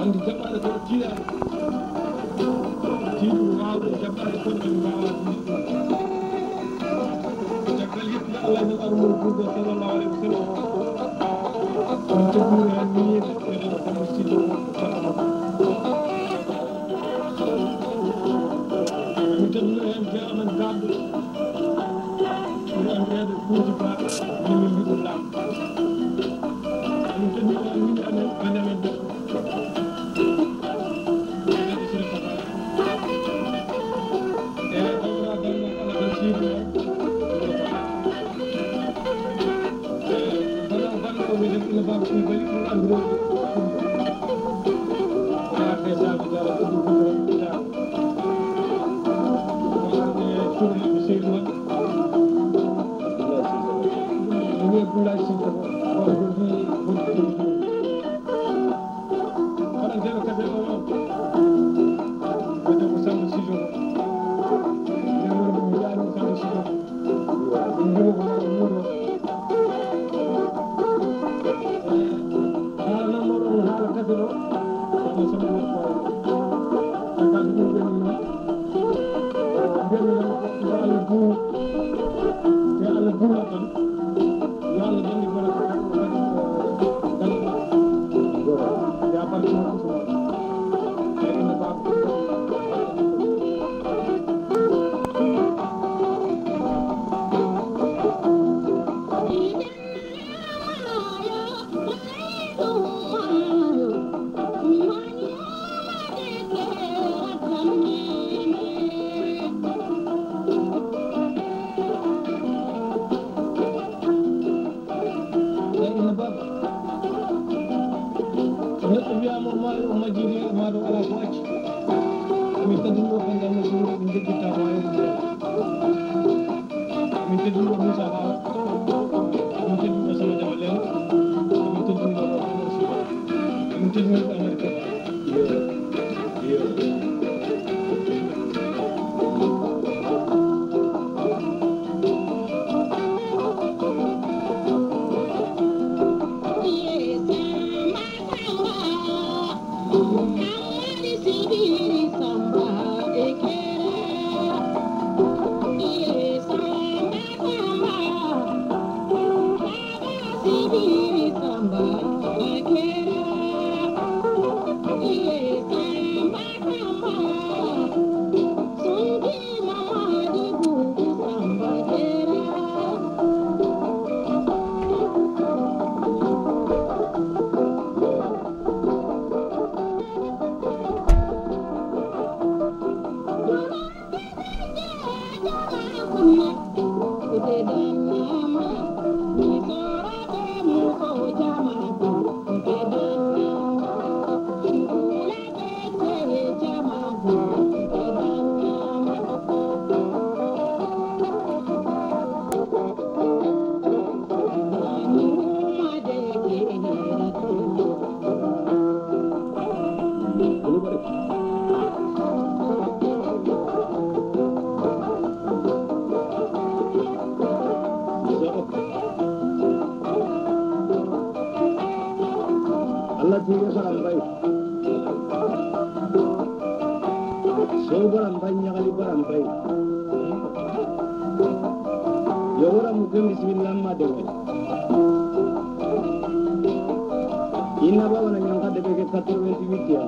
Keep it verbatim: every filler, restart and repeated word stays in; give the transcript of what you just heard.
Andi jaɓɓaɗo ko tiiɗaɗo. Tiiɗo waawde jaɓɓaade kono kadi waawaa ɗum. Caggal yettude Allah e Nulaaɗo mum Muhammadu sallallahu alaihi wasallam. Min teddinii heen miñiiɓe e ɗo Demba Sidi. Min teddinii heen jeyaaɓe men gaaɓɓe. Min anndeede Kuuji Ba, min min mbiɗo laam. Min teddinii heen miñiiɓe men, ɓe men. Kono Jeero Kabe o noon, ko debbo Samba Sidio. Nden noon, ɗum wiyaani ko Samba Sidio. Ɗum mbimo ko Samba Sidio. Haala nan noon, ɗum haala kabe ɗo. Samba Sidio ko. Samba Sidio ko noon. Mbiyatmi tan ko yo Allah juut, te Allah juurat tan, yo Allah dandu baraka, dandu baraka. Ya barke mo Usman. Ay, ina baaba. Neɗɗo wiyaama o maayi, o majjiri, o maaɗo alaa ko acci. Min kadi ɗo banngal no ɗum, min njejjittaa ko waawde. Min teddinɗo Moussa Ba, min teddinɗo Sama Jama Lew, min teddinɗo Omar Sy, min teddinɗo Amari Kaba. Iyo, iyo. Allah tiiɗo Baram Mbaye. Sow Baram Mbaye, ñagali Baram Mbaye. Yo waɗa mo ken bisimilla amma dewe. Inna baba na ñankade ɓe ke quatre-vingt-huit ya.